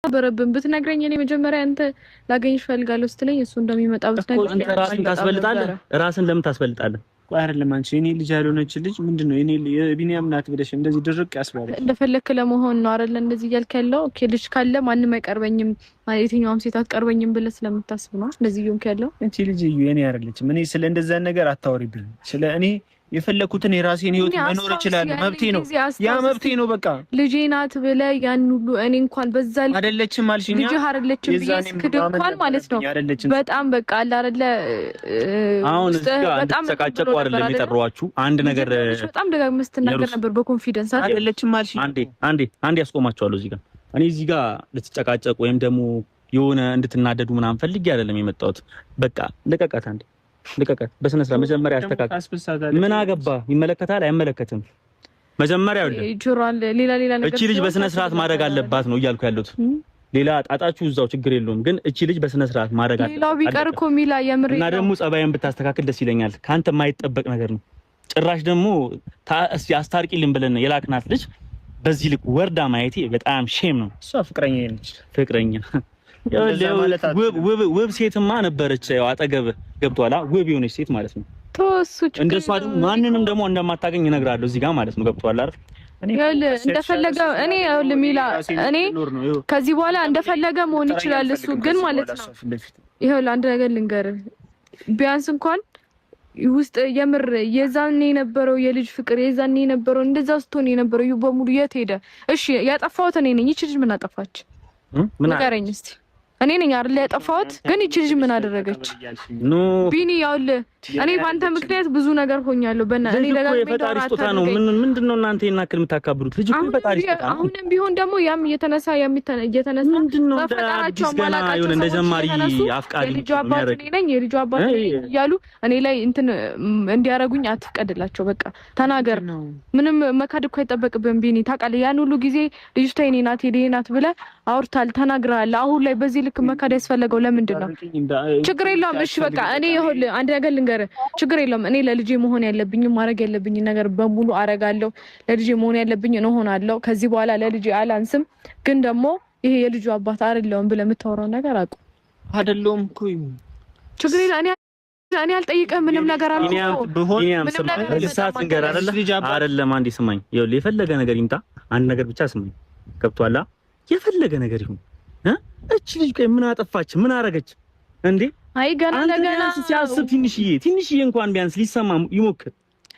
ነበረብን ብትነግረኝ፣ እኔ መጀመሪያ አንተ ላገኝሽ እፈልጋለሁ ስትለኝ እሱ እንደሚመጣ ብትነግረኝ። አንተ ራስን ታስበልጣለህ። ራስን ለምን ታስበልጣለህ? ቆይ አይደለም፣ አንቺ የኔ ልጅ ያልሆነች ልጅ ምንድን ነው የኔ የቢኒያም ናት ብለሽ እንደዚህ ድርቅ ያስባለሽ? እንደፈለክ ለመሆን ነው አይደለ? እንደዚህ እያልክ ያለው። Okay፣ ልጅ ካለ ማንም አይቀርበኝም፣ የትኛውም ሴት አትቀርበኝም ብለህ ስለምታስብ ነው እንደዚህ እየሆንክ ያለው። እቺ ልጅ እዩ የኔ አይደለችም። እኔ ስለ እንደዛ ነገር አታወሪብኝ። ስለ እኔ የፈለኩትን የራሴን ህይወት መኖር እችላለሁ። መብቴ ነው፣ ያ መብቴ ነው። በቃ ልጄ ናት ብለህ ያን ሁሉ እኔ እንኳን በዛ አይደለችም አልሽኝ። ልጅ አይደለችም ብዬ ስክድ እንኳን ማለት ነው በጣም በቃ አለ አይደለ። አሁን እዚህ ጋር እንድትጨቃጨቁ አይደለም የጠራኋችሁ። አንድ ነገር በጣም ደጋግመህ ስትናገር ነበር በ confidence አይደለችም አልሽኝ። አንዴ አንዴ አንዴ ያስቆማችኋለሁ እዚህ ጋር። እኔ እዚህ ጋር ልትጨቃጨቁ ወይም ደግሞ የሆነ እንድትናደዱ ምናምን ፈልጌ አይደለም የመጣሁት። በቃ ልቀቃት አንዴ ልቀቀት። በስነ ስርዓት መጀመሪያ አስተካክል። ምን አገባ? ይመለከታል አይመለከትም? መጀመሪያ ሌላ ሌላ ነገር እቺ ልጅ በስነ ስርዓት ማድረግ አለባት ነው እያልኩ ያሉት። ሌላ ጣጣችሁ እዛው ችግር የለውም፣ ግን እቺ ልጅ በስነ ስርዓት ማድረግ አለባት። ሌላው ቢቀር እኮ ሚላ የምሬ እና ደግሞ ጸባይን ብታስተካክል ደስ ይለኛል። ከአንተ የማይጠበቅ ነገር ነው። ጭራሽ ደግሞ አስታርቂልን ብለን የላክናት ልጅ በዚህ ልክ ወርዳ ማየቴ በጣም shame ነው። እሷ ፍቅረኛ ነች። ፍቅረኛ ውብ ሴትማ ነበረች፣ ያው አጠገብ ገብቷላ። ውብ የሆነች ሴት ማለት ነው። እንደሷ ደግሞ ማንንም ደግሞ እንደማታገኝ እነግራለሁ እዚህ ጋር ማለት ነው። ገብቷል አይደል? እንደፈለገ እኔ ይኸውልህ ሚላ፣ እኔ ከዚህ በኋላ እንደፈለገ መሆን ይችላል እሱ ግን ማለት ነው። ይኸውልህ አንድ ነገር ልንገርህ፣ ቢያንስ እንኳን ውስጥ የምር የዛኔ የነበረው የልጅ ፍቅር የዛኔ የነበረው እንደዛ ስትሆን የነበረው በሙሉ የት ሄደ? እሺ ያጠፋሁት እኔ ነኝ። ይቺ ልጅ ምን አጠፋች? ንገረኝ እስቲ። እኔ ነኝ አይደል ያጠፋሁት? ግን ይቺ ልጅ ምን አደረገች? No ቢኒ፣ ያውልህ እኔ ባንተ ምክንያት ብዙ ነገር ሆኛለሁ። በእና እኔ ደጋግሜ የፈጣሪ ስጦታ ነው። ምን ምንድነው እናንተ ይሄን ያክል የምታካብዱት? ልጅ እኮ የፈጣሪ ስጦታ ነው። አሁንም ቢሆን ደግሞ ያም እየተነሳ ያም እየተነሳ ምንድነው በፈጣራቸው ገና የሆነ እንደ ጀማሪ አፍቃሪ የልጁ አባት እኔ ነኝ የልጁ አባት እኔ ነኝ እያሉ እኔ ላይ እንትን እንዲያረጉኝ አትፍቀድላቸው። በቃ ተናገር። ምንም መካድ እኮ አይጠበቅብህም ቢኒ። ታውቃለህ፣ ያን ሁሉ ጊዜ ልጅቷ የኔ ናት የኔ ናት ብለህ አውርታል፣ ተናግረሃል። አሁን ላይ በዚህ ልክ መካድ ያስፈለገው ለምንድን ነው? ችግር የለውም። እሺ በቃ እኔ ይኸውልህ አንድ ነገር ልንገርህ፣ ችግር የለውም። እኔ ለልጄ መሆን ያለብኝ ማድረግ ያለብኝ ነገር በሙሉ አረጋለሁ። ለልጄ መሆን ያለብኝ እሆናለሁ። ከዚህ በኋላ ለልጄ አላንስም። ግን ደግሞ ይሄ የልጁ አባት አይደለሁም ብለህ የምታወራው ነገር አቁም። አይደለሁም እኮ ችግር የለም። እኔ አልጠይቅህም ምንም ነገር አልኩህ። ቢኒያም ስማ፣ ሰዓት ልንገርህ አይደለ አይደለም፣ አንዴ ስማኝ። ይኸውልህ የፈለገ ነገር ይምጣ፣ አንድ ነገር ብቻ ስማኝ። ገብቶሃል? የፈለገ ነገር ይሁን እቺ ልጅ ቆይ ምን አጠፋች? ምን አረገች እንዴ? አይ ገና ለገና ሲያስብ ትንሽዬ ትንሽዬ እንኳን ቢያንስ ሊሰማ ይሞክር።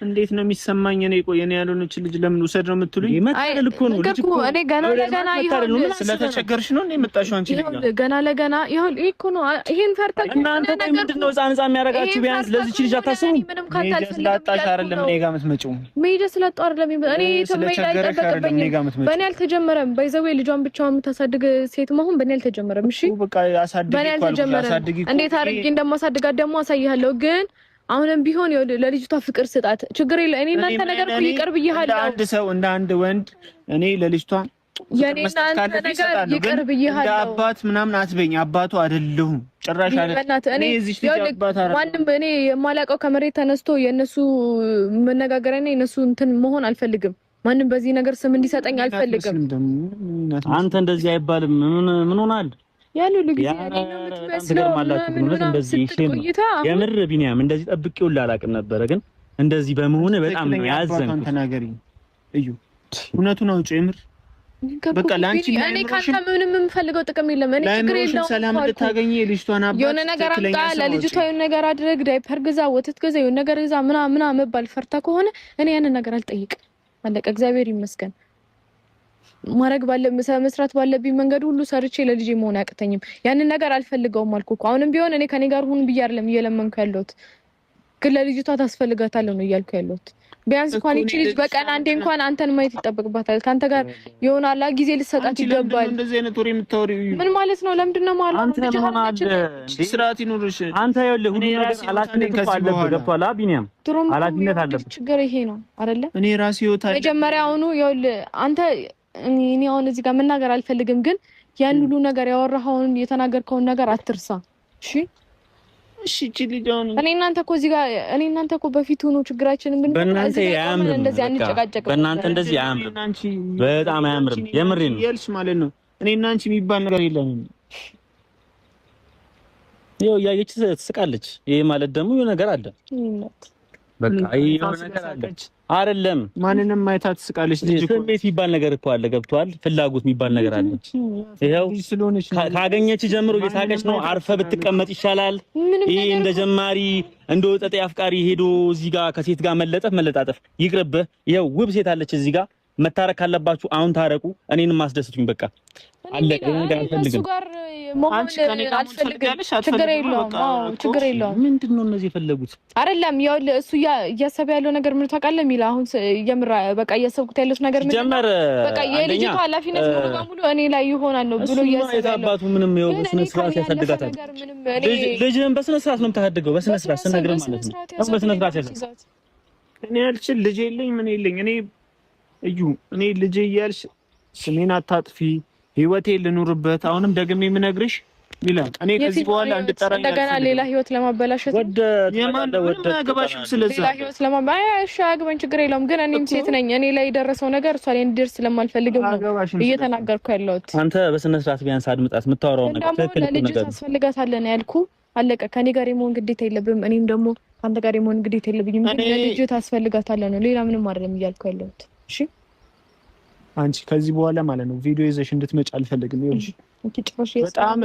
እንዴት ነው የሚሰማኝ? እኔ ቆይ እኔ ያልሆነች ልጅ ለምን ውሰድ ነው የምትሉኝ? መታደል እኮ ነው ልጅ እኮ። እኔ ገና ለገና ይሁን ስለተቸገርሽ ነው እንዴ የመጣሽው አንቺ ልጅ? ገና ለገና ይሁን ይሄ እኮ ነው። ይሄን ፈርተህ እናንተ ቆይ ምንድን ነው ህፃን ህፃን የሚያደርጋችሁ? ቢያንስ ለዚች ልጅ አታስቡም? ምንም ካንተ አልፈልግም ስላጣሽ አይደለም እኔ ጋር የምትመጪው። መሄጃ ስላጣሁ አይደለም እኔ ስለቸገረሽ አይደለም እኔ ጋር የምትመጪው። በእኔ አልተጀመረም። by the way ልጇን ብቻዋን የምታሳድግ ሴት መሆን በእኔ አልተጀመረም። እሺ በቃ አሳድጊ በእኔ አልተጀመረም። እንዴት አድርጌ እንደማሳድጋት ደግሞ አሳይሃለሁ ግን አሁንም ቢሆን ለልጅቷ ፍቅር ስጣት። ችግር የለ። እኔ እናንተ ነገር እኮ ይቅር ብዬሃለሁ። እንደ አንድ ሰው እንደ አንድ ወንድ እኔ ለልጅቷ የኔ እናንተ ነገር ይቅር ብዬሃለሁ። እንደ አባት ምናምን አትበኝ። አባቱ አይደለሁም ጭራሽ አይደለም። እኔ ማንም እኔ የማላውቀው ከመሬት ተነስቶ የእነሱ መነጋገሪያና የእነሱ እንትን መሆን አልፈልግም። ማንም በዚህ ነገር ስም እንዲሰጠኝ አልፈልግም። አንተ እንደዚህ አይባልም። ምን ምን ሆናል? ያን ሁሉ ጊዜ እኔ ነው የምትመስለው እንደዚህ የምር ቢኒያም እንደዚህ ጠብቄው አላውቅም ነበረ፣ ግን እንደዚህ በመሆን በጣም ነው ያዘንኩት። ተናገሪ እዩ፣ እውነቱን አውጪ። የምር በቃ ላንቺ እኔ ካንተ ምንም የምፈልገው ጥቅም የለም። እኔ ችግር የለውም። ሰላም እንድታገኝ የልጅቷን አባት የሆነ ነገር አምጣ፣ ለልጅቷ የሆነ ነገር አድርግ፣ ዳይፐር ግዛ፣ ወተት ግዛ፣ የሆነ ነገር ግዛ ምናምን ምናምን መባል ፈርታ ከሆነ እኔ ያንን ነገር አልጠይቅም። አለቀ። እግዚአብሔር ይመስገን። ማድረግ ባለ መስራት ባለብኝ መንገድ ሁሉ ሰርቼ ለልጄ መሆን አያቅተኝም። ያንን ነገር አልፈልገውም አልኩ እኮ። አሁንም ቢሆን እኔ ከኔ ጋር ሁን ብዬ አይደለም እየለመንኩ ያለሁት፣ ግን ለልጅቷ ታስፈልጋታለህ ነው እያልኩ ያለሁት። ቢያንስ እንኳን ይቺ ልጅ በቀን አንዴ እንኳን አንተን ማየት ይጠበቅባታል። ከአንተ ጋር የሆነ ጊዜ ልሰጣት ይገባል። እንደዚህ አይነት ወሬ የምታወሪው ምን ማለት ነው? ለምንድን ነው ማለት አንተ ምን አለ ስርዓት ይኑርሽ። አንተ ይኸውልህ ሁሉ ነገር ኃላፊነት እኮ አለብህ። ገብቶሃል ቢኒያም? ኃላፊነት አለብህ። ችግር ይሄ ነው አይደለ? እኔ ራሴ ህይወት አለ። መጀመሪያውኑ ይኸውልህ አንተ እኔ አሁን እዚህ ጋር መናገር አልፈልግም፣ ግን ያን ሁሉ ነገር ያወራኸውን የተናገርከውን ነገር አትርሳ። እሺ እሺ። እቺ ልጅ አሁን እኔ እናንተ እኮ እዚህ ጋር እኔ እናንተ እኮ በፊት ሆኖ ችግራችንን ብንፈታ በእናንተ አያምርም። እንደዚህ አንጨቃጨቅም። በእናንተ እንደዚህ አያምርም፣ በጣም አያምርም። የምሬን ነው የልሽ ማለት ነው። እኔ እና አንቺ የሚባል ነገር የለንም። ይኸው እያየች ትስቃለች። ይሄ ማለት ደግሞ የሆነ ነገር አለ። በቃ ይሄ የሆነ ነገር አለ አይደለም። ማንንም ማየት ትስቃለች። ልጅ ስሜት የሚባል ነገር እኮ አለ። ገብቷል። ፍላጎት የሚባል ነገር አለ። ይኸው ካገኘች ጀምሮ እየሳቀች ነው። አርፈ ብትቀመጥ ይሻላል። ይሄ እንደ ጀማሪ እንደ ወጠጤ አፍቃሪ ሄዶ እዚህ ጋር ከሴት ጋር መለጠፍ መለጣጠፍ ይቅርብህ። ይኸው ውብ ሴት አለች እዚህ ጋር። መታረቅ ካለባችሁ አሁን ታረቁ። እኔንም ማስደስቱኝ። በቃ አለቀ። ነገር አልፈልግም። ችግር የለውም። ችግር የለውም። ምንድን ነው እነዚህ የፈለጉት? አይደለም ያው እሱ እያሰበ ያለው ነገር ምን ታውቃለህ? የሚለው አሁን የምር በቃ እያሰብኩት ያለው ነገር ምን ጀመር፣ በቃ የልጅቷ ኃላፊነት ሙሉ በሙሉ እኔ ላይ ይሆናል ነው ብሎ እያሰበ ያለው። አባቱ ምንም ይኸው በስነ ስርዓት ያሳድጋታል። ልጅህን በስነ ስርዓት ነው የምታሳድገው። በስነ ስርዓት ስነግርህ ማለት ነው። በስነ ስርዓት ያሳድጋል። እኔ አልችል ልጅ የለኝ ምን የለኝ እኔ እዩ እኔ ልጄ እያልሽ ስሜን አታጥፊ፣ ህይወቴ ልኑርበት። አሁንም ደግሜ የምነግርሽ ይላል። እኔ ከዚህ በኋላ እንድጠራኝ እንደገና ሌላ ህይወት ለማበላሸት ወደ ወደ አገባሽም። ስለዛ ሌላ ህይወት እሺ አያገባኝ፣ ችግር የለውም። ግን እኔም ሴት ነኝ። እኔ ላይ የደረሰው ነገር እሷ ላይ እንዲደርስ ስለማልፈልግም ነው እየተናገርኩ ያለሁት። አንተ በስነ ስርዓት ቢያንስ አድምጣት። የምታወራው ነገር ትክክል ነው። ለልጅ ታስፈልጋታለህ ነው ያልኩህ። አለቀ። ከኔ ጋር የመሆን ግዴታ የለብህም። እኔም ደግሞ ከአንተ ጋር የመሆን ግዴታ የለብኝም። ግን ለልጅ ታስፈልጋታለህ ነው፣ ሌላ ምንም አይደለም እያልኩ ያለሁት። እሺ አንቺ ከዚህ በኋላ ማለት ነው ቪዲዮ ይዘሽ እንድትመጪ አልፈልግም። ይኸውልሽ በጣም